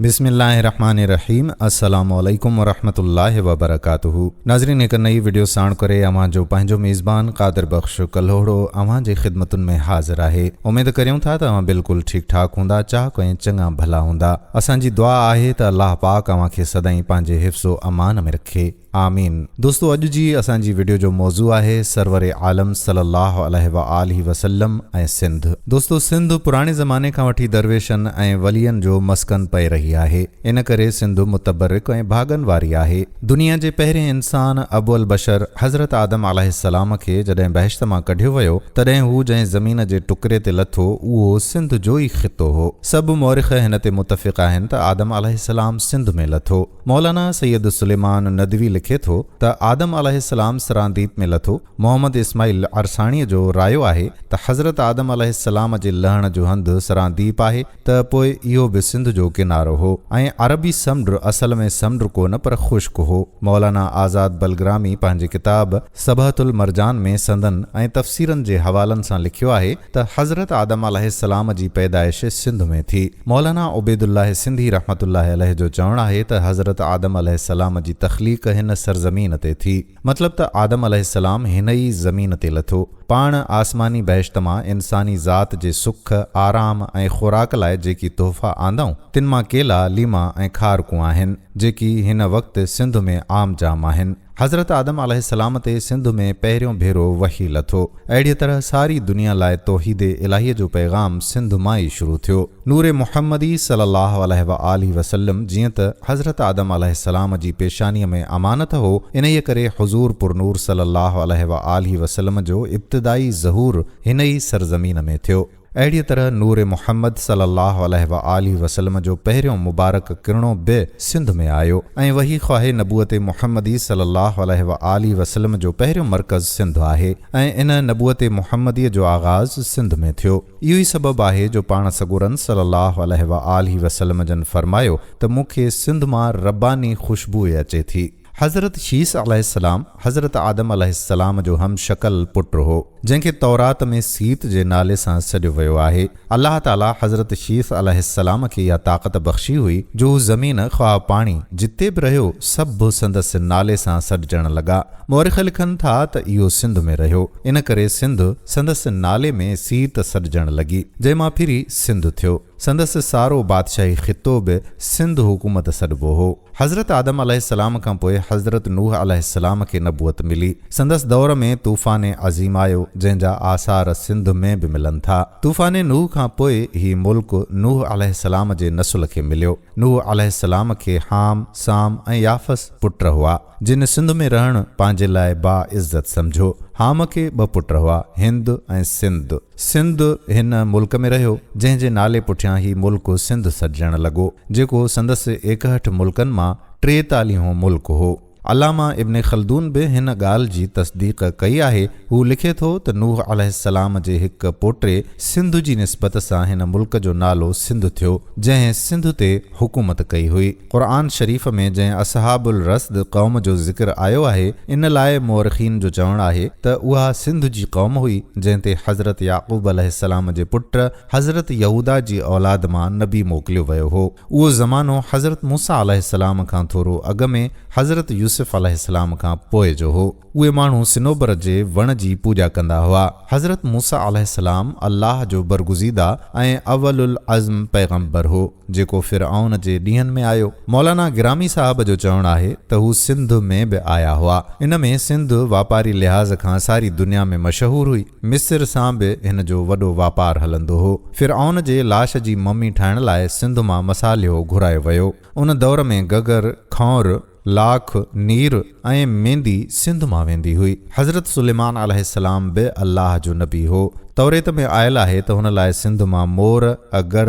بسم الله الرحمٰن الرحيم السلام عليڪم ورحمة الله وبرڪاته ناظرين هڪ نئي وڊيو ساڻ ڪري اوهان جو پنهنجو ميزبان قادر بخش ڪلهوڙو اوهان جي خدمتن ۾ حاضر آهي اميد ڪريون ٿا ته اوهان بلڪل ٺيڪ ٺاڪ هوندا چاڪ ۽ چڱا ڀلا هوندا اسان جي دعا آهي ته الله پاڪ اوهان کي سدائين پنهنجي حفظ و امان ۾ رکي. آمين دوستو اڄ جي اسان جي وڊيو جو موضوع آهي سرور عالم صلي الله عليه واٰله وسلم ۽ سنڌ دوستو سنڌ پراڻي زماني کان وٺي درويشن ۽ ولين جو مسڪن پئي رهي آهي ان ڪري سنڌ متبرڪ ۽ ڀاڳن واري آهي دنيا جي پهرين انسان ابو البشر حضرت آدم عليه السلام کي جڏهن بهشت مان ڪڍيو ويو تڏهن هو جنهن زمين جي ٽڪري تي لٿو اهو سنڌ جو ئي خطو هو سڀ مورخ هن تي متفق آهن ته آدم عليه السلام سنڌ ۾ لٿو. مولانا سيد سليمان ندوي لکي ٿو ته آدم عليه السلام سرانديپ ۾ لٿو. محمد اسماعيل عرساڻيء جو رايو آهي ته حضرت آدم عليه السلام جي لهڻ جو هنڌ سرانديپ آهي ته پوء اهو به سنڌ جو ڪنارو هو ۽ عربي سمنڊ اصل ۾ سمنڊ ڪو نه پر خشڪ هو. مولانا آزاد بلگرامي پنهنجي ڪتاب سبحة المرجان ۾ سندن ۽ تفسيرن جي حوالن سان لکيو آهي ته حضرت آدم عليه السلام جي پيدائش سنڌ ۾ ٿي. مولانا عبيدالله سنڌي رحمة الله عليه جو چوڻ آهي ته حضرت آدم عليه السلام جي تخليق هن سرزمين تي ٿي. مطلب ته آدم عليه السلام هن ئي زمين تي لٿو. پاڻ آسماني بهشت مان انساني ذات جي سک، آرام ۽ خوراڪ لاء جيڪي تحفا آندائون، تن مان ڪيلا، ليما ۽ کارڪون آهن، جيڪي هن وقت سنڌ ۾ عام جام آهن. حضرت آدم عليه السلام تي سنڌ ۾ پهريون ڀيرو وحي لٿو. اهڙيء طرح ساري دنيا لاء توحيد الاهيء جو پيغام سنڌ مان ئي شروع ٿيو. نور محمدي صلي الله عليه واٰله وسلم جيئن ته حضرت آدم عليه السلام جي پيشانيء ۾ امانت هو، انهيء ڪري حضور پرنور صلي الله عليه واٰله وسلم جو ابتدائي ظهور هن ئي سرزمين ۾ ٿيو. اهڙيء طرح نور محمد صلي الله عليه واٰله وسلم جو پهريون مبارڪ ڪرڻو به سنڌ ۾ آيو ۽ وحي خواهه نبوت محمدي صلي الله عليه واٰله وسلم جو پهريون مرڪز سنڌ آهي ۽ ان نبوت محمديء جو آغاز سنڌ ۾ ٿيو. اهو ئي سبب آهي جو پاڻ سڳورن صلي الله عليه واٰله وسلم جن فرمايو ته مون کي سنڌ مان رباني خوشبوء اچي ٿي. حضرت شيث عليه السلام حضرت آدم عليه السلام جو هم شڪل پٽ هو، جنهن کي تورات ۾ سيت جي نالي سان سڏيو ويو آهي. الله تعاليٰ حضرت شيث عليه السلام کي اها طاقت بخشي هئي جو هو زمين خواهه پاڻي جتي به رهيو سڀ سندس نالي سان سڏجڻ لڳا. مؤرخ لکن ٿا ته اهو سنڌ ۾ رهيو، ان ڪري سنڌ سندس نالي ۾ سيت سڏجڻ لڳي، جنهن مان ڦري سنڌ ٿيو. سندس سارو بادشاهي خطو به سنڌ حڪومت سڏبو هو. حضرت آدم عليه السلام کان پوء حضرت نوح عليه السلام کي نبوت ملي. سندس دور ۾ طوفان عظيم آيو، جنهن جا آثار سنڌ ۾ به ملن ٿا. طوفان نوح کان پوء هي ملڪ نوح عليه السلام جي نسل کي مليو. نوح عليه السلام کي حام، سام ۽ يافث پٽ هئا، جن سنڌ ۾ رهڻ پنهنجي لاء با عزت سمجهيو. حام کي ٻه پٽ هئا، هند ۽ سنڌ. سنڌ هن ملڪ ۾ رهيو، جنهن جي نالي پٺيان هي ملڪ سنڌ سڏجڻ لڳو، جيڪو سندس ايڪهٺ ملڪن مان ٽيتاليهون ملڪ هو. علامه ابن خلدون به هن ڳالهه جي تصديق ڪئي آهي، هو لکي ٿو ته نوح عليه السلام جي هڪ پوٽي سنڌ جي نسبت سان هن ملڪ جو نالو سنڌ ٿيو، جنهن سنڌ تي حڪومت ڪئي هئي. قرآن شريف ۾ جنهن اصحاب الرصد قوم جو ذڪر آيو آهي، ان لاء مؤرخين جو چوڻ آهي ته اها سنڌ جي قوم هئي، جنهن تي حضرت يعقوب عليه السلام جي پٽ حضرت يهوداه جي اولاد مان نبي موڪليو ويو هو. اهو زمانو حضرت موسيٰ عليه السلام کان ٿورو اڳ ۾ حضرت يوسف عليه السلام کان پوء جو هو. اهي ماڻهو صنوبر جي وڻ جي پوڄا ڪندا هئا. حضرت موسيٰ عليه السلام الله جو برگزيده ۽ اول العزم پيغمبر هو، جيڪو فرعون جي ڏينهن ۾ آيو. مولانا گرامي صاحب جو چوڻ آهي ته هو سنڌ ۾ به آيا هئا. ان ۾ سنڌ واپاري لحاظ کان ساري دنيا ۾ مشهور هئي. مصر سان به هن جو وڏو واپار هلندو هو. فرعون جي لاش جي ممي ٺاهڻ لاء سنڌ مان مصالحو گهرايو ويو. ان دور ۾ گگر، کنئور، لاک، نير ۽ ميندي سنڌ مان ويندي هئي. حضرت سليمان عليه السلام به الله جو نبي هو. توريت ۾ آيل آهي ته هن لاء سنڌ مان مور، اگر،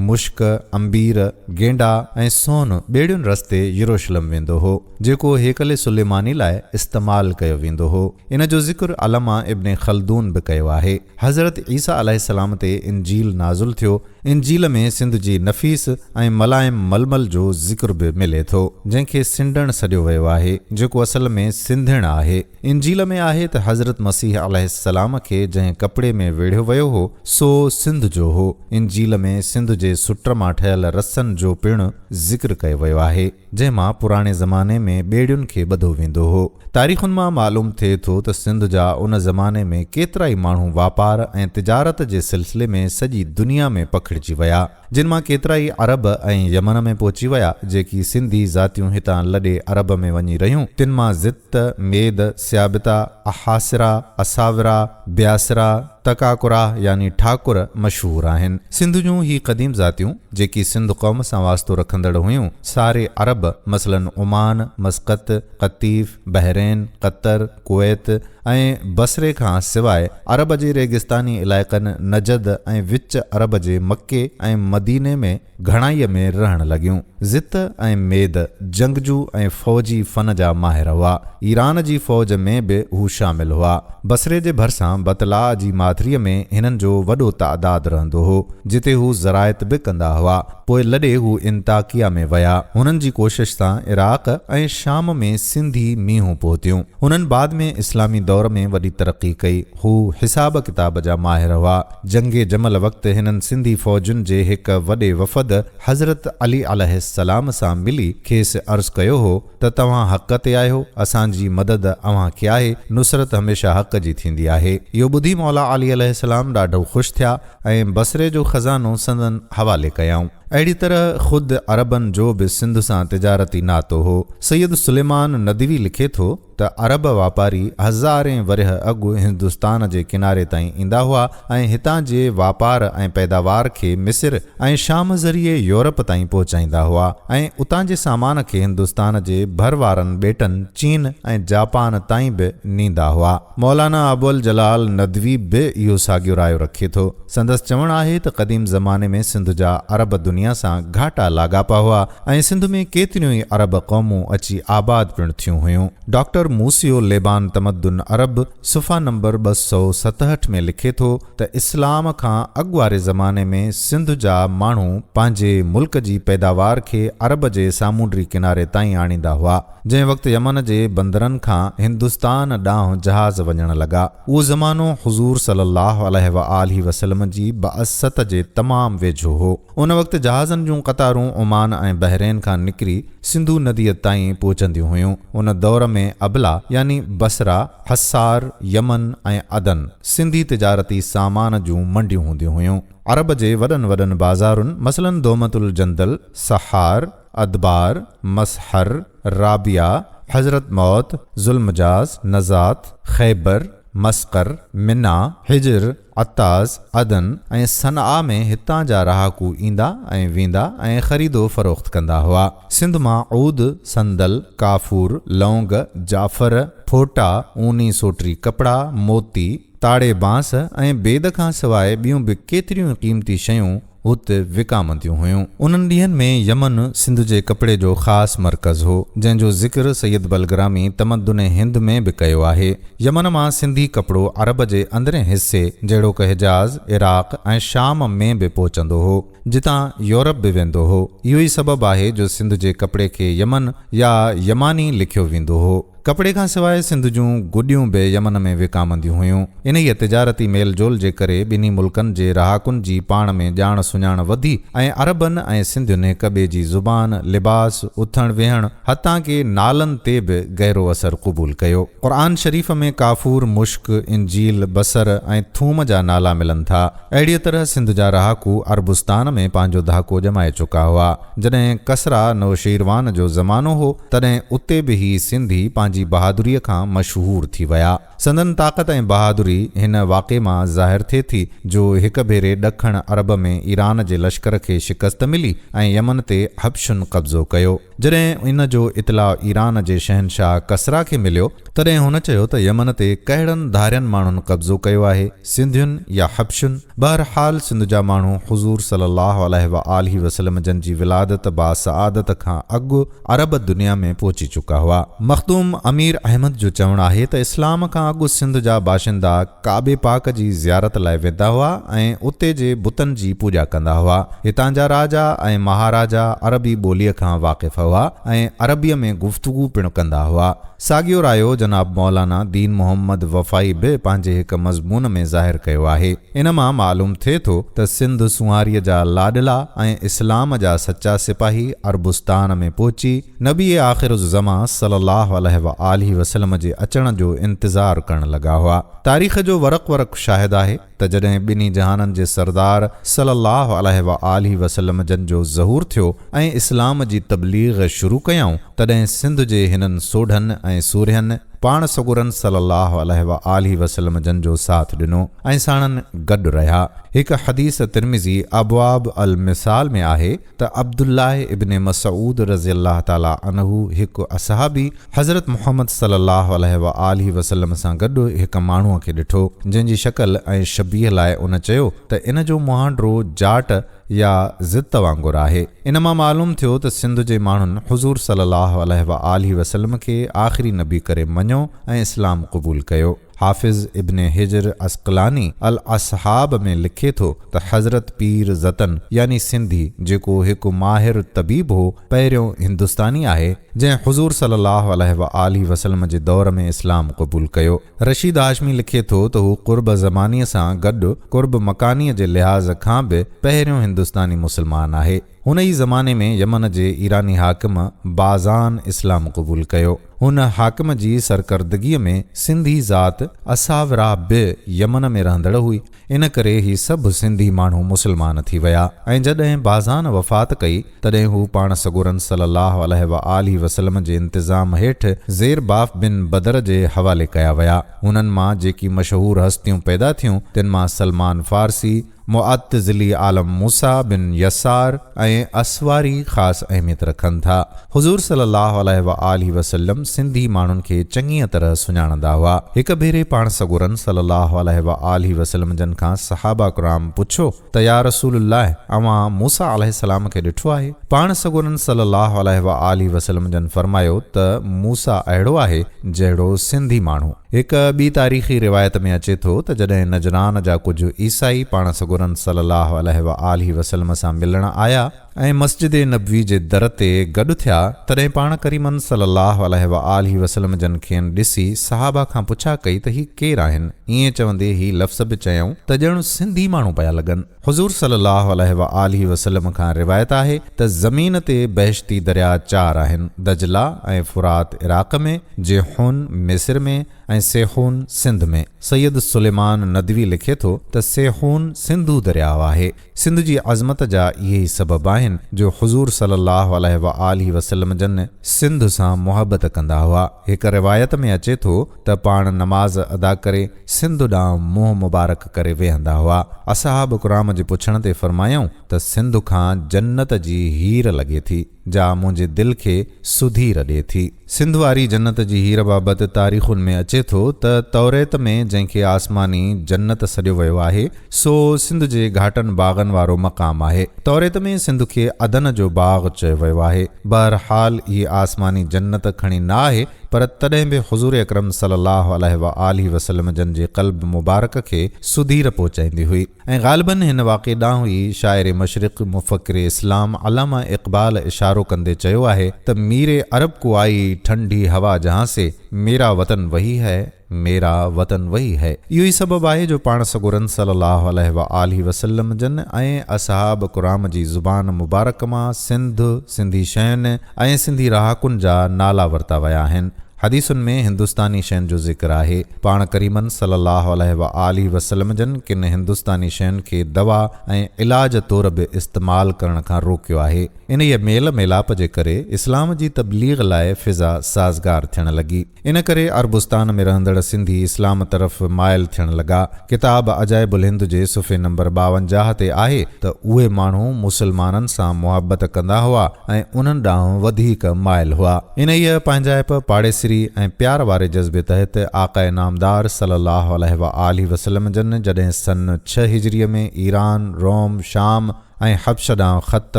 مشڪ، عنبير، گينڊا ۽ سون ٻيڙين رستي يروشلم ويندو هو، جيڪو هيڪل سليماني لاء استعمال ڪيو ويندو هو. ان جو ذڪر علامه ابن خلدون به ڪيو آهي. حضرت عيسيٰ عليه السلام تي انجيل نازل ٿيو. انجيل ۾ سنڌ جي نفيس ۽ ملائم ململ جو ذڪر به ملي ٿو، جنهن کي سنڊڻ سڏيو ويو آهي، جيڪو اصل ۾ سنڌڻ آهي. انجيل ۾ آهي ته حضرت مسيح عليه السلام کي جنهن ڪپڙي ۾ ويڙهيو ويو هو، سو سنڌ جو هو. انجيل ۾ سنڌ جي سٽ مان ٺهيل رسن جو پڻ ذڪر ڪيو ويو آهي، جنهن مان پراڻي زماني ۾ ٻيڙين کي ٻڌو ويندو هو. تاريخن مان معلوم ٿئي ٿو ته سنڌ جا ان زماني ۾ ڪيترائي ماڻهو واپار ۽ تجارت جي سلسلي ۾ سڄي دنيا ۾ پکڙجي ويا، جن مان ڪيترائي عرب ۽ يمن ۾ پهچي ويا. جيڪي سنڌي ذاتيون هتان لڏي عرب ۾ وڃي رهيون، تن مان زت، ميد، سيابتا، احاسرا، اساورا، بياسرا، تڪاڪرا يعني ٺاڪر مشهور آهن. سنڌ جون هي قديم ذاتيون، جيڪي سنڌ قوم سان واسطو رکندڙ هيون، ساري عرب مثلاً عمان، مسقط، قطيف، بحرين، قطر، ڪويت ۽ بصري کان سواء عرب جي ريگستاني علائقن نجد ۽ وچ عرب جي مڪي ۽ مديني ۾ گهڻائيء ۾ رهڻ لڳيون. زت ۽ ميد جنگجو ۽ فوجي فن جا ماهر هئا. ايران جي فوج ۾ به هو شامل هئا. بصري جي ڀرسان بطلاء جي ماٿريء ۾ هنن جو وڏو تعداد رهندو هو، جتي هو زراعت به ڪندا هئا. پوء لڏي هو انطاڪيه ۾ ويا. هنن جي ڪوشش سان عراق ۽ شام ۾ سنڌي مينهون پهتيون. هنن بعد ۾ اسلامي دور ۾ وڏي ترقي ڪئي. هو حساب ڪتاب جا ماهر هئا. جنگ جمل وقت هنن سنڌي فوجن جي هڪ وڏي وفد حضرت علي عليه السلام سان ملي کيس عرض ڪيو هو ته توهان حق تي آهيو، اسان جي مدد اوهان کي آهي، نصرت هميشه حق جي ٿيندي آهي. اهو ٻڌي مولا علي عليه السلام ڏاڍو خوش ٿيا ۽ بصري جو خزانو سندن حوالي ڪيائون. اهڙي طرح خود عربن جو به سنڌ سان تجارتي ناتو هو. سيد سليمان ندوي لکي ٿو. ته عرب واپاري هزارين ورهيه اڳ هندستان جي ڪناري تائين ايندا هئا ۽ هتان جي واپار ۽ پيداوار کي مصر ۽ شام ذريعي يورپ تائين پهچائيندا هئا ۽ اتان جي سامان کي هندستان جي ڀر وارن ٻيٽن چين ۽ جاپان تائين به نيندا هئا. مولانا ابوالجلال ندوي به اهو ساڳيو رايو رکي ٿو. سندس چوڻ آهي ته قديم زماني ۾ سنڌ جا عرب دنيا سان گهاٽا لاڳاپا هئا ۽ سنڌ ۾ ڪيتريون ئي عرب قومون اچي آباد پڻ ٿيون هيون. ڊاڪٽر موسيو ليبان تمدن عرب، صفحه نمبر 267 ۾ لکي ٿو ته اسلام کان اڳ واري زماني ۾ سنڌ جا ماڻهو پنهنجي ملڪ جي پيداوار کي عرب جي سامونڊي ڪناري تائين آڻيندا هئا. جنهن وقت يمن جي بندرن کان هندستان ڏانهن جهاز وڃڻ لڳا، اهو زمانو حضور صلي الله عليه وآله وسلم جي بعثت جي تمام ويجهو هو. ان وقت جهازن جون قطارون عمان ۽ بحرين کان نڪري سنڌو نديء تائين پهچنديون هيون. ان دور ۾ ابلا يعني بصره، حصار، يمن ۽ عدن سنڌي تجارتي سامان جون منڊيون هونديون هيون. عرب جي وڏن وڏن بازارن مثلاً دومة الجندل، صحار، ادبار، مسحر، رابعه، حضرت موت، ذوالمجاز، نزات، خيبر، مسقر، منيٰ، حجر، عطاز، عدن ۽ صنعاء ۾ هتان جا رهاڪو ايندا ۽ ويندا ۽ خريد و فروخت ڪندا هئا. سنڌ مان عود، صندل، ڪافور، لونگ، جعفر، ڦوٽا، اوني سوٽري ڪپڙا، موتي، تاڙي بانس ۽ بيد کان سواء ٻيون به ڪيتريون ئي قيمتي شيون هت وڪامنديون هيون. انهن ڏينهن ۾ يمن سنڌ جي ڪپڙي جو خاص مرڪز هو، جنهن جو ذڪر سيد بلگرامي تمدن هند ۾ به ڪيو آهي. يمن مان سنڌي ڪپڙو عرب جي اندرين حصي جهڙوڪ حجاز، عراق ۽ شام ۾ به پهچندو هو، جتان يورپ به ويندو هو. اهو ئي سبب آهي جو سنڌ جي ڪپڙي کي يمن يا يماني لکيو ويندو هو. ڪپڙي کان سواء سنڌ جون گڏيون به يمن ۾ وڪامنديون هيون. انهيء تجارتي ميل جول جي ڪري ٻنهي ملڪن جي رهاڪن جي پاڻ ۾ ڄاڻ سڃاڻ وڌي ۽ عربن ۽ سنڌين هڪ ٻئي جي زبان، لباس، اٿڻ ويهڻ، حتان ڪي نالن تي به گهرو اثر قبول ڪيو. قرآن شريف ۾ ڪافور، مشڪ، انجيل، بصر ۽ ٿوم جا نالا ملن ٿا. اهڙيء طرح سنڌ جا رهاڪو عربستان ۾ پنهنجو ڌاڪو ڄمائي چڪا هئا. جڏهن ڪسريٰ نوشيروان جو زمانو هو، تڏهن اتي به هي سنڌي پنهنجي بهادريء کان مشهور ٿي ويا. سندن طاقت ۽ بهادري هن واقعي مان ظاهر ٿئي ٿي، جو هڪ ڀيري ڏکڻ عرب ۾ ايران جي لشڪر کي شڪست ملي ۽ يمن تي حبشن قبضو ڪيو. جڏهن ان جو اطلاع ايران جي شهنشاهه ڪسريٰ کي مليو، تڏهن هن چيو ته يمن تي ڪهڙن ڌارين ماڻهن قبضو ڪيو آهي، سنڌين يا حبشن؟ بهرحال سنڌ جا ماڻهو حضور صلي الله عليه وآله وسلم جن جي ولادت باسعادت کان اڳ عرب دنيا ۾ پهچي چڪا هئا. مخدوم امير احمد جو چوڻ آهي ته اسلام کان کان اڳ سنڌ جا باشندا ڪعبي پاڪ جي زيارت لاء ويندا هئا ۽ اتي جي بتن جي پوڄا ڪندا هئا. هتان جا راجا ۽ مهاراجا عربي ٻوليء کان واقف هئا ۽ عربيء ۾ گفتگو پڻ ڪندا هئا. ساڳيو رايو جناب مولانا دين محمد وفائي به پنهنجي هڪ مضمون ۾ ظاهر ڪيو آهي. ان مان معلوم ٿئي ٿو ته سنڌ سونهاريء جا لاڏلا ۽ اسلام جا سچا سپاهي عربستان ۾ پهچي نبي آخر الزمان صلي الله عليه وآله وسلم جي اچڻ جو انتظار ڪرڻ لڳا هئا. تاريخ جو ورق ورق شاهد آهي ته جڏهن ٻنهي جهانن جي سردار صلي الله عليه وآله وسلم جن جو ظهور ٿيو ۽ اسلام جي تبليغ شروع ڪيائون تڏهن سنڌ جي هنن سوڍن ۽ سورهين پاڻ سڳورن صلّي اللّٰه عليه واٰله وسلّم جن جو ساٿ ڏنو ۽ ساڻن گڏ رهيا. هڪ حديث ترمذي ابواب المثال ۾ آهي ته عبدالله ابن مسعود رضي الله تعالٰي عنه هڪ اصحابي حضرت محمد صلّي اللّٰه عليه واٰله وسلّم سان گڏ هڪ ماڻهوء کي ڏٺو جنهن جي شڪل ۽ شبيهه لاء ان چيو ته ان جو مهانڊو جاٽ يا ضد وانگر آهي. ان مان معلوم ٿيو ته سنڌ جي ماڻهن حضور صلي الله عليه واٰله وسلم کي آخري نبي ڪري مڃيو ۽ اسلام قبول ڪيو. حافظ ابن حجر عسقلاني الاصحاب ۾ لکي ٿو ته حضرت پير زتن يعني سنڌي جيڪو هڪ ماهر طبيب هو پهريون هندستاني آهي جنهن حضور صلي الله عليه واٰله وسلم جي دور ۾ اسلام قبول ڪيو. رشيد هاشمي لکي ٿو ته هو قرب زمانيء سان گڏ قرب مڪانيء جي لحاظ کان به پهريون هندستاني مسلمان آهي. هن ئي زماني ۾ يمن جي ايراني حاڪم بازان اسلام قبول ڪيو. هن حاڪم جي سرڪردگيء ۾ سنڌي ذات اساورا به يمن ۾ رهندڙ هئي. ان ڪري هي سڀ سنڌي ماڻهو مسلمان ٿي ويا ۽ جڏهن بازان وفات ڪئي تڏهن هو پاڻ سڳورن صلّي اللّٰه عليه واٰله وسلّم جي انتظام هيٺ زير باف بن بدر جي حوالي ڪيا ويا. هنن مان جيڪي مشهور هستيون پيدا ٿيون تن مان سلمان فارسي، معتزلي عالم موسيٰ بن يسار ۽ اسواري خاص اهميت رکن ٿا. حضور صلي الله عليه واٰله وسلم سنڌي ماڻهن کي چڱيء طرح سڃاڻندا هئا. هڪ ڀيري پاڻ سڳورن صلي الله عليه واٰله وسلم جن کان صحابه ڪرام پڇيو ته يا رسول الله اوهان موسيٰ عليه السلام کي ڏٺو آهي؟ پاڻ سڳورن صلي الله عليه واٰله وسلم جن فرمايو ته موسيٰ اهڙو آهي جهڙو سنڌي ماڻهو. هڪ ٻي تاريخي روايت ۾ اچي ٿو ته جڏهن نجران جا ڪجهه عيسائي پاڻ سڳورن صلّي اللّٰه عليه واٰله وسلّم سان ملڻ آيا ۽ مسجد نبوي جي در تي گڏ ٿيا تڏهن پاڻ ڪريمن صلّي اللّٰه عليه واٰله وسلّم جن کين ڏسي صحابه کان پڇا ڪئي ته هي ڪير آهن؟ ائين چوندي هي لفظ به چيائون ته ڄڻ سنڌي ماڻهو پيا لڳن. حضور صلّي اللّٰه عليه واٰله وسلّم کان روايت آهي ته زمين تي بهشتي درياء چار آهن، دجله ۽ فرات عراق ۾، جيحون مصر ۾ ۽ سيحون سنڌ ۾. سيد سليمان ندوي لکي ٿو ته سيحون سنڌو درياء آهي. سنڌ جي عظمت جا اهي ئي سبب آهن جو حضور صلّي اللّٰه عليه واٰله وسلّم جن سنڌ سان محبت ڪندا هئا. هڪ روايت ۾ اچي ٿو ته پاڻ نماز ادا ڪري سنڌ ڏانهن منهن مبارڪ ڪري ويهندا هئا. اصحاب ڪرام جي پڇڻ تي فرمايائون ته سنڌ کان جنت جي هير لڳي ٿي، جا منهنجي دل کي سڌير ڏئي ٿي. سنڌ واري جنت جي هير بابت تاريخن ۾ اچي ٿو ته توريت ۾ جنهن کي آسماني جنت سڏيو ويو آهي، سو سنڌ جي گهاٽن باغن وارو مقام آهي. توريت ۾ سنڌ کي عدن جو باغ چيو ويو آهي. بهرحال هي آسماني جنت کڻي نه آهي، پر تڏهن به حضور اڪرم صلي الله عليه واٰله وسلم جن جي قلب مبارڪ کي سڌير پهچائيندي هئي ۽ غالباً هن واقعي ڏانهن ئي شاعر مشرق مفڪر اسلام علامه اقبال اشارو ڪندي چيو آهي ته ميري عرب ڪو آئي ٺنڊي هوا جهان سي ميرا وطن وهي هي ميرا وطن وهي هي. اهو ئي سبب آهي جو پاڻ سڳورن صلي الله عليه واٰله وسلم جن ۽ اصحاب ڪرام جي زبان مبارڪ مان سنڌ، سنڌي شين ۽ سنڌي رهاڪن جا نالا ورتا ويا آهن. حديثن ۾ هندستاني شين جو ذڪر آهي. پاڻ ڪريمن صلي الله عليه واٰله وسلم جن ڪن هندستاني شين کي دوا ۽ علاج طور به استعمال ڪرڻ کان روڪيو آهي. انهيء ميل ميلاپ جي ڪري اسلام جي تبليغ لاء فضا سازگار ٿيڻ لڳي. ان ڪري عربستان ۾ رهندڙ سنڌي اسلام طرف مائل ٿيڻ لڳا. ڪتاب عجائب الهند جي صفحي نمبر 52 تي آهي ته اهي ماڻهو مسلمانن سان محبت ڪندا هئا ۽ انهن ڏانهن وڌيڪ مائل هئا. انهيء پنهنجائپ، پاڙيسري ۽ پيار واري جذبي تحت آقاء نامدار صلي الله عليه واٰله وسلم جن جڏهن سن ڇهه هجريء ۾ ايران، روم، شام، ۽ حبش ڏانهن خط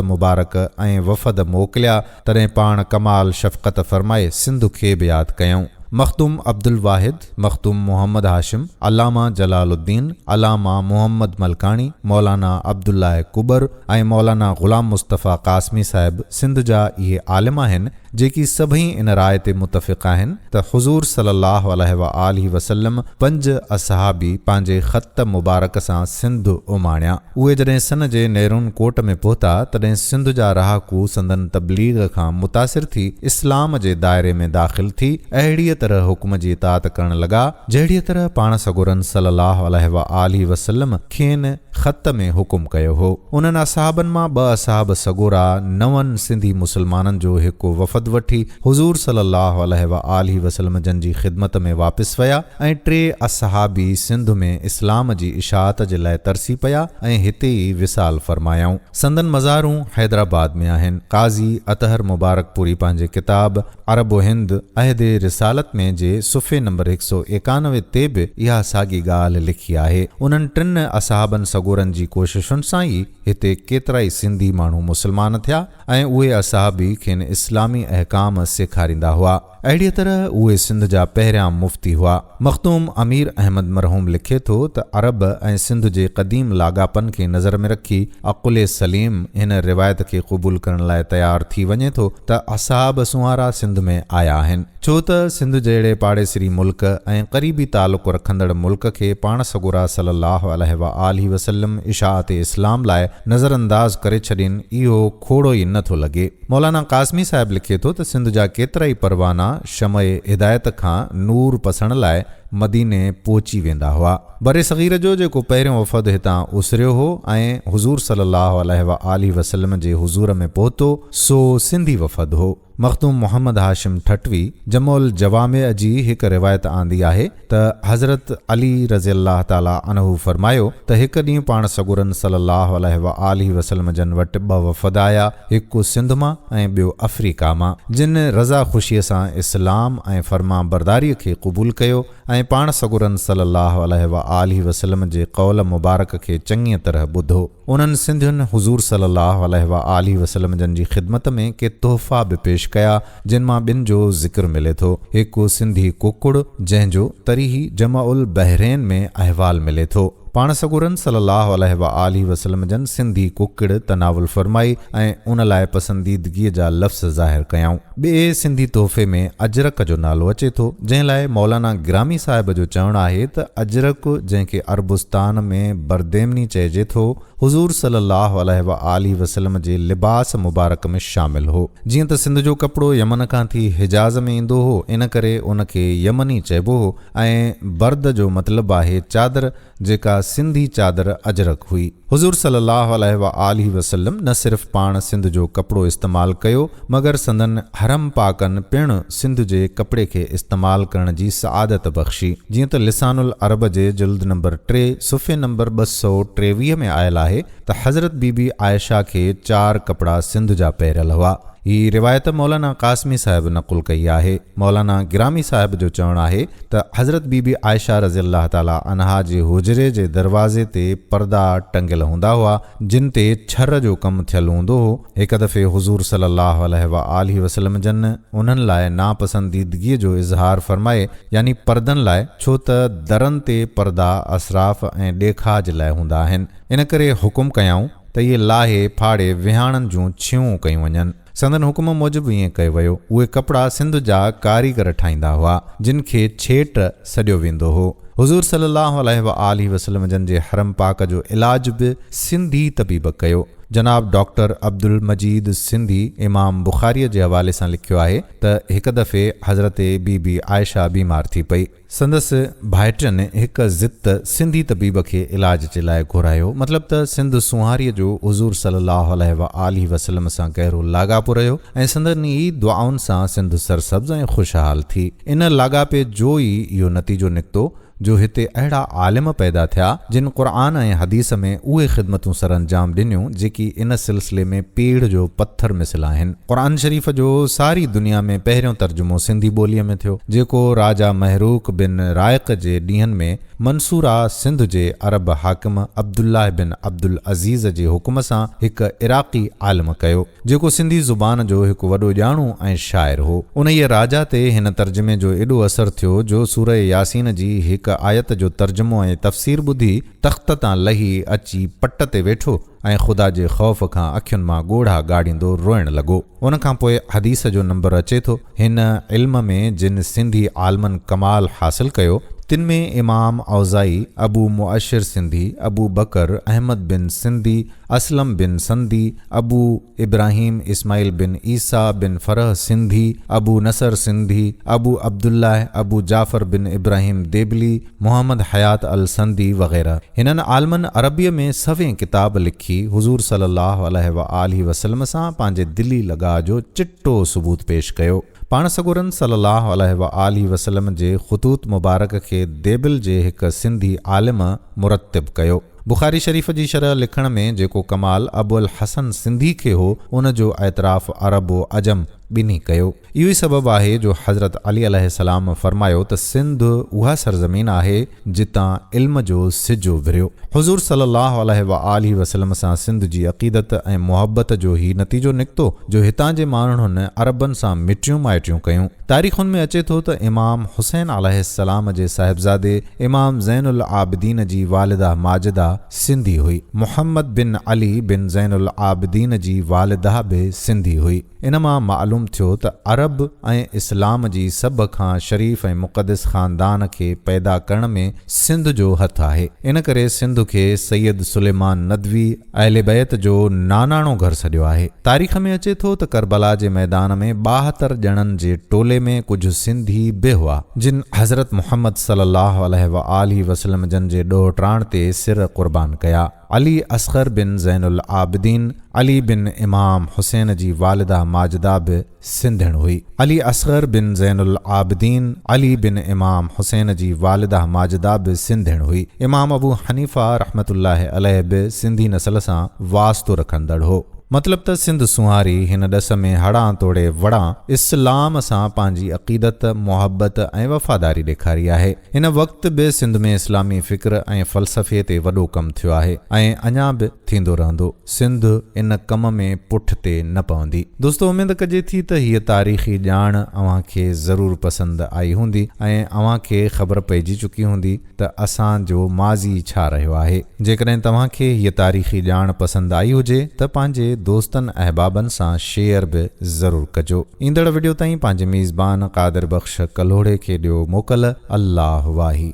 مبارڪ ۽ وفد موڪليا، تڏهن پاڻ ڪمال شفقت فرمائي سنڌ کي به ياد ڪيائون. مخدوم عبدالواحد، مخدوم محمد هاشم، علامه جلال الدين، علامه محمد ملڪاڻي، مولانا عبدالله ڪٻر ۽ مولانا غلام مصطفيٰ قاسمي صاحب سنڌ جا اهي عالم آهن، جيڪي سڀئي ان راء تي متفق آهن ته حضور صلي الله عليه وآله وسلم پنج اصحابي پنهنجي خط مبارڪ سان سنڌ اماڻيا. اهي جڏهن سن جي نيرون ڪوٽ ۾ پهتا تڏهن سنڌ جا رهاڪو سندن تبليغ کان متاثر ٿي اسلام جي دائري ۾ داخل ٿي اهڙيء طرح حڪم جي اطاعت ڪرڻ لڳا جهڙيء طرح پاڻ سڳورن صلي الله عليه وآله وسلم کين خط ۾ حڪم ڪيو هو. انهن اصحابن مان ٻه اصحاب سڳورا نون سنڌي مسلمانن جو هڪ وفد وٺي حضور صلي الله عليه وآله وسلم جن جي خدمت ۾ واپس ويا ۽ ٽي اصحابي سنڌ ۾ اسلام جي اشاعت جي لاء ترسي پيا ۽ هتي ئي وصال فرمايائون. سندن مزارون حيدرآباد ۾ آهن. قاضي اطهر مبارڪپوري پنهنجي ڪتاب عرب و هند، عهد رسالت ۾ جي صفحي نمبر 191 تي به اها ساڳي ڳالهه لکي آهي. انهن ٽن اصحابن سڳورن جي ڪوششن سان ئي هتي ڪيترائي سنڌي ماڻهو مسلمان ٿيا ۽ اهي اصحابي کين اسلامي احڪام سيکاريندا هئا. اهڙيء طرح اهي سنڌ جا پهريان مفتي هئا. مخدوم امير احمد مرحوم لکي ٿو ته عرب ۽ سنڌ جي قديم لاڳاپن کي نظر ۾ رکي عقل سليم هن روايت کي قبول ڪرڻ لاء تيار ٿي وڃي ٿو ته اصحاب سونهارا سنڌ ۾ آيا آهن. ڇو ته سنڌ جهڙي پاڙيسري ملڪ ۽ قريبي تعلق رکندڙ ملڪ کي پاڻ سڳورا صلي الله عليه وآله وسلم اشاعت اسلام لاء نظرانداز ڪري ڇڏين اهو کوڙو ئي نه ٿو لڳي. مولانا قاسمي صاحب لکي ٿو ته سنڌ جا ڪيترائي پروانا شمع هدايت کان نور پسڻ لاء مديني پهچي ويندا هئا. برصغير جو جيڪو پهريون وفد هتان اسريو هو ۽ حضور صلي الله عليه وآله وسلم جي حضور ۾ پهتو، سو سنڌي وفد هو. مخدوم محمد هاشم ٺٽوي جمع الجوامع جي هڪ روايت آندي آهي ته حضرت علي رضي الله تعالٰي عنه فرمايو ته هڪ ڏينهن پاڻ سڳورن صلي الله عليه وآله وسلم جن وٽ ٻه وفد آيا، هڪ سنڌ مان ۽ ٻيو افريقا مان، جن رضا خوشيء سان اسلام ۽ فرمانبرداريء کي قبول ڪيو ۽ پاڻ سڳورن صلّي اللّٰه عليه واٰله وسلّم جي قول مبارڪ کي چڱيء طرح ٻڌو. انهن سنڌين حضور صلّي اللّٰه عليه واٰله وسلّم جن جي خدمت ۾ ڪي تحفا به پيش ڪيا، جن مان ٻن جو ذڪر ملي ٿو. هڪ سنڌي ڪڪڙ، جنهن جو تريحي جمع البحرين ۾ احوال ملي ٿو. پاڻ سڳورن صلّي اللّٰه عليه واٰله وسلّم جن سنڌي ڪڪڙ تناول فرمائي ۽ ان لاء پسنديدگيء جا لفظ ظاهر ڪيائون. ٻئي سنڌي تحفي ۾ اجرڪ جو نالو اچي ٿو، جنهن لاء مولانا گرامي صاحب جو چوڻ آهي ته اجرڪ جنهن کي عربستان ۾ برديمني چئجي ٿو، حضور صلي الله عليه واٰله وسلم جي لباس مبارڪ ۾ شامل هو. جيئن ته سنڌ جو ڪپڙو يمن کان ٿي حجاز ۾ ايندو هو، ان ڪري ان کي يمني چئبو هو ۽ برد جو مطلب آهي چادر، جيڪا سنڌي چادر اجرڪ هئي. حضور صلي الله عليه واٰله وسلم نه صرف پاڻ سنڌ جو ڪپڙو استعمال ڪيو مگر سندن حرم پاڪن پڻ سنڌ جي ڪپڙي کي استعمال ڪرڻ جي سعادت بخشي. جيئن ته لسان العرب جي جلد نمبر ٽي صفحي نمبر 223 ۾ آيل آهي ته حضرت بي بي عائشه کي چار ڪپڙا سنڌ جا پهريل هئا. هي روايت مولانا قاسمي صاحب نقل ڪئي آهي. مولانا گرامي صاحب جو چوڻ آهي ته حضرت بي بي عائشه رضي الله تعالٰي عنها جي حجري جي دروازي تي پردا ٽنگيل هوندا هئا، جن تي ڇر جو ڪم ٿيل هوندو هو. هڪ دفعي حضور صلي الله عليه واٰله وسلم جن انهن لاء ناپسنديدگيء جو اظهار فرمائي، يعني پردن لاء، ڇو ته درن تي پردا اسراف ۽ ڏيکاء جي لاء هوندا آهن، ان ڪري حڪم ڪيائون ته اهي لاهي ڦاڙي ويهاڻن جون ڇيهون ڪيون وڃن. سندن حڪم موجب ائين ڪيو ويو. اهي ڪپڙا سنڌ جا ڪاريگر ٺاهيندا هئا، جن کي ڇيٽ سڏيو ويندو هو. حضور صلي الله عليه واٰله وسلم جن جي حرم پاڪ جو علاج به سنڌي طبيب ڪيو. جناب ڊاڪٽر عبدالمجيد سنڌي امام بخاريء جي حوالي سان لکيو آهي ته هڪ دفعي حضرت بي بي عائشه بيمار ٿي پئي. سندس ڀائٽين هڪ ضد سنڌي طبيب کي علاج جي لاء گهرايو، مطلب ته سنڌ سونهاريء جو حضور صلي الله عليه واٰله وسلم سان گهرو لاڳاپو رهيو ۽ سندن ئي دعائن سان سنڌ سرسبز ۽ خوشحال ٿي. ان لاڳاپي جو ئي اهو نتيجو نڪتو جو هتي اهڙا عالم پيدا ٿيا، جن قرآن ۽ حديث ۾ اهي خدمتون سرانجام ڏنيون، جيڪي ان سلسلي ۾ پيڙهه جو پٿر مثل آهن. قرآن شريف جو ساري دنيا ۾ پهريون ترجمو سنڌي ٻوليء ۾ ٿيو، جيڪو راجا مهروڪ بن رائق جي ڏينهن ۾ منصوره سنڌ جي عرب حاڪم عبدالله بن عبدالعزيز جي حڪم سان هڪ عراقي عالم ڪيو، جيڪو سنڌي زبان جو هڪ وڏو ڄاڻو ۽ شاعر هو. انهيء راجا تي هن ترجمي جو ايڏو اثر ٿيو جو سوره ياسين جي هڪ آيت جو ترجمو ۽ تفسير ٻڌي تخت تان لهي اچي پٽ تي ويٺو ۽ خدا جي خوف کان اکين مان ڳوڙها ڳاڙيندو روئڻ لڳو. ان کان پوء حديث جو نمبر اچي ٿو. هن علم ۾ جن سنڌي عالمن ڪمال حاصل ڪيو، تن ۾ امام اوزاعي، ابو معشر سنڌي، ابو بڪر احمد بن سندي، اسلم بن سندي، ابو ابراهيم اسماعيل بن عيسيٰ بن فرح سنڌي، ابو نصر سنڌي، ابو عبدالله ابو جعفر بن ابراهيم ديبلي، محمد حيات السندي وغيره. هنن عالمن عربيء ۾ سوين ڪتاب لکي حضور صلي الله عليه وآله وسلم سان پنهنجي دلي لڳاء جو چٽو ثبوت پيش ڪيو. پاڻ سڳورن صلي الله عليه وآله وسلم جي خطوط مبارڪ کي ديبل جي هڪ سنڌي عالم مرتب ڪيو. بخاري شريف جي شرح لکڻ ۾ جيڪو ڪمال ابوالحسن سنڌي کي هو، ان جو اعتراف عرب و عجم ٻنهي ڪيو. اهو ئي سبب آهي جو حضرت علي عليه السلام فرمايو ته سنڌ اها سرزمين آهي جتان علم جو سج اڀريو. حضور صلي الله عليه وآله وسلم سان سنڌ جي عقيدت ۽ محبت جو هي نتيجو نڪتو جو هتان جي ماڻهن عربن سان مٽيون مائٽيون ڪيون. تاريخن ۾ اچي ٿو ته امام حسين عليه السلام جي صاحبزادي امام زين العابدين جي والده ماجده سنڌي هئي. محمد بن علي بن زين العابدين جي والده به سنڌي هئي. ان مان معلوم ٿيو ته عرب ۽ اسلام جي سڀ کان شريف ۽ مقدس خاندان کي پيدا ڪرڻ ۾ سنڌ جو هٿ آهي. ان ڪري سنڌ کي سيد سليمان ندوي اهل بيت جو ناناڻو گهر سڏيو آهي. تاريخ ۾ اچي ٿو ته ڪربلا جي ميدان ۾ 72 ڄڻن جي ٽولي ۾ ڪجهه سنڌي به هئا، جن حضرت محمد صلي الله عليه وآله وسلم جن جي ڏوهه ٽاڻ تي سر قربان ڪيا. علي اصغر بن زين العابدين، علي بن امام حسين جي والده ماجده به سنڌڻ هئي. علي اصغر بن زين العابدين، علي بن امام حسين جي والده ماجده به سنڌڻ هئي. امام ابو حنيفه رحمة الله عليه به سنڌي نسل سان واسطو رکندڙ هو. مطلب ته سنڌ سونهاري هن ڏس ۾ هڙان توڙي وڙان اسلام سان پنهنجي عقيدت، محبت ۽ وفاداري ڏيکاري آهي. هن وقت به سنڌ ۾ اسلامي فڪر ۽ فلسفي تي وڏو ڪم ٿيو آهي ۽ اڃا به ٿيندو رهندو. سنڌ ان ڪم ۾ پٺتي نه پوندي. دوستو اميد ڪجي ٿي ته هيء تاريخي ڄاڻ اوهان کي ضرور پسند آئي هوندي ۽ اوهان کي خبر پئجي چڪي هوندي ته اسان جو ماضي ڇا رهيو آهي. جيڪڏهن توهان کي هيء تاريخي ڄاڻ پسند آئي هجي ته پنهنجي دوستن احبابن سان شيئر به ضرور ڪجو. ايندڙ وڊيو تائين پنهنجي ميزبان قادر بخش ڪلهوڙي کي ڏيو موڪل. الله واهي.